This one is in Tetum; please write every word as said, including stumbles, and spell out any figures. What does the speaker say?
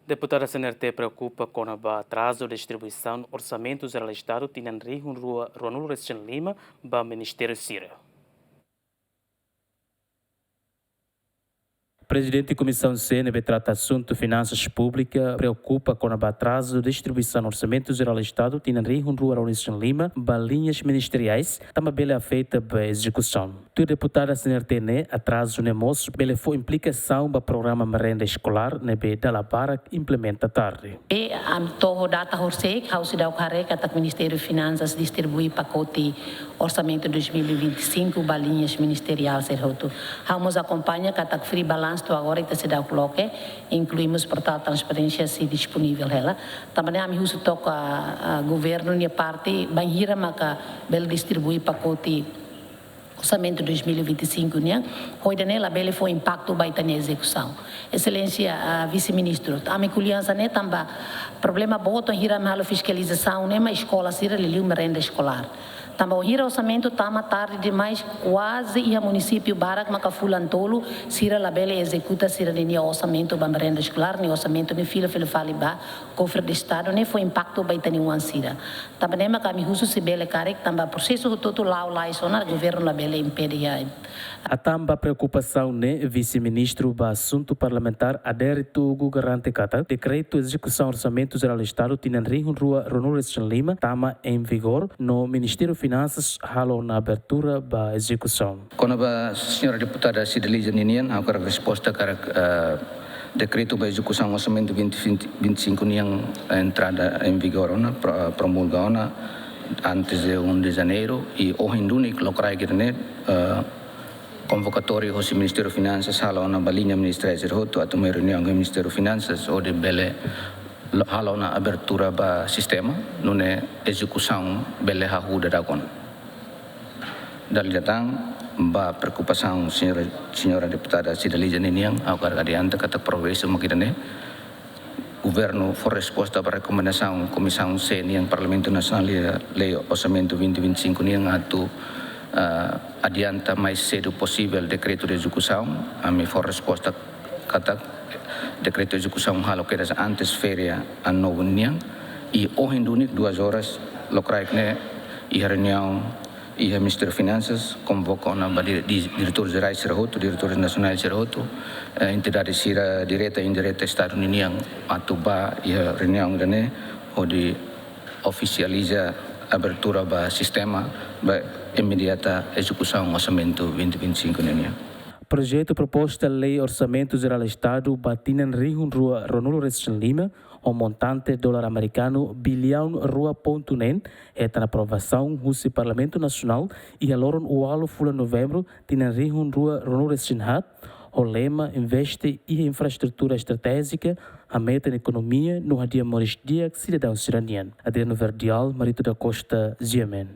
Deputada C N R T preokupa kona-ba atrazu distribuisaun Orsamentu Jerál Estadu tinan rihun rua ruanulu-resin-lima ba ministériu sira. Prezidente Komisaun C ne'ebé trata asuntu finansas públika preokupa kona-ba atrazu distribuisaun Orsamentu Jerál Estadu tinan rihun rua ruanulu-resin-lima ba liñas ministeriais, tanba bele afeta ba ezekusaun. Tuir deputada C N R T ne'e, atrazu ne'e mós bele fó implikasaun ba programa merenda eskolár ne'ebé dala barak implementa tarde. E, ami to'o data horisehik, ha'u seidauk haree katak Ministériu Finansas distribui pakote Orsamentu dois mil e vinte e cinco ba liñas ministeriál sira hotu. Ha'u mós akompaña katak free balance to'o agora ita seidauk loke, inklui mós portál transparénsia sei disponivel hela. Tanba ne'e ami husu took ba, ah, governu nia parte, bainhira maka bele distribui pakote Orsamentu dois mil e vinte e cinco nian, hodi nune'e labele fó impaktu ba ita-nia ezekusaun. Exelénsia, ah, Vise-Ministru, ami ko'alia hanesan ne'e tanba problema boot bainhira ami halo fiskalizasaun ne'e mak eskola sira liuliu merenda eskolár. Tanba bainhira orsamentu tama tarde demais, kuaze iha munisípiu barak maka fulan tolu sira labele ezekuta sira-nia orsamentu ba merenda eskolár, nia orsamentu ne'e fila fila fali ba kofre do Estadu, ne'e fó impaktu ba ita-nia oan sira. Tanba ne'e mak ami husu se bele karik, tanba prosesu hotu-hotu la'o lais ona, governu labele impede iha. Hatán ba preokupasaun ne'e, Vise-Ministru ba Asuntu Parlamentár Adérito Hugo garante katak dekretu ezekusaun Orsamentu Jerál Estadu tinan rihun rua ruanulu-resin-lima tama em vigor, no Ministériu Finansas halo ona abertura ba ezekusaun. Kona-ba señora deputada Cidalyza ninian, ha'u hakarak resposta katak, eh, dekretu ba ezekusaun Orsamentu vinte vinte, vinte e cinco nian entrada em vigor ona, pro-, promulga ona antes de um de janeiro, i ohin duni lokraik ida-ne'e, eh, konvokatória hosi Ministériu Finansas halo ona ba liña ministeriál sira hotu atu mai reuniaun ho Ministériu Finansas hodi bele lo-, halo ona abertura ba sistema, nune'e ezekusaun bele hahú daudaun. Dala ida tan, ba preokupasaun señora, señora deputada Cidalyza ninian, ha'u hakarak adianta katak progresu mak ida-ne'e. Governu fó resposta ba rekomendasaun Komisaun C nian Parlamentu Nasionál iha Lei Orsamentu vinte vinte e cinco nian atu, ah, adianta mais sedu posivel dekretu de ezekusaun. Ami fó resposta katak dekretu ezekusaun halo kedas antes feria Anu Novu nian. I ohin duni duas horas lokraik ne'e iha reuniaun iha Ministériu Finansas, konvoka ona ba di-, di-, diretór jerál sira hotu, diretór nasionál sira hotu, eh, entidade sira direta i indireta Estadu ninian atu ba iha reuniaun ida-ne'e hodi ofisializa abertura ba sistema ba imediata ezekusaun Orsamentu vinte vinte e cinco ninian. Projetu proposta Lei Orsamentu Jerál Estadu ba tinan rihun rua ruanulu-resin-lima, ho montante dolar amerikanu biliaun rua pontu neen, hetan aprovasaun husi Parlamentu Nasionál iha loron ualu fulan Novembru tinan rihun rua ruanulu-resin-haat, ho lema investe iha infraestrutura estratéjika, hametin ekonomia no hadi'a moris di'ak sidadaun sira-nian. Adriano Verdial, Marito da Costa, G M N.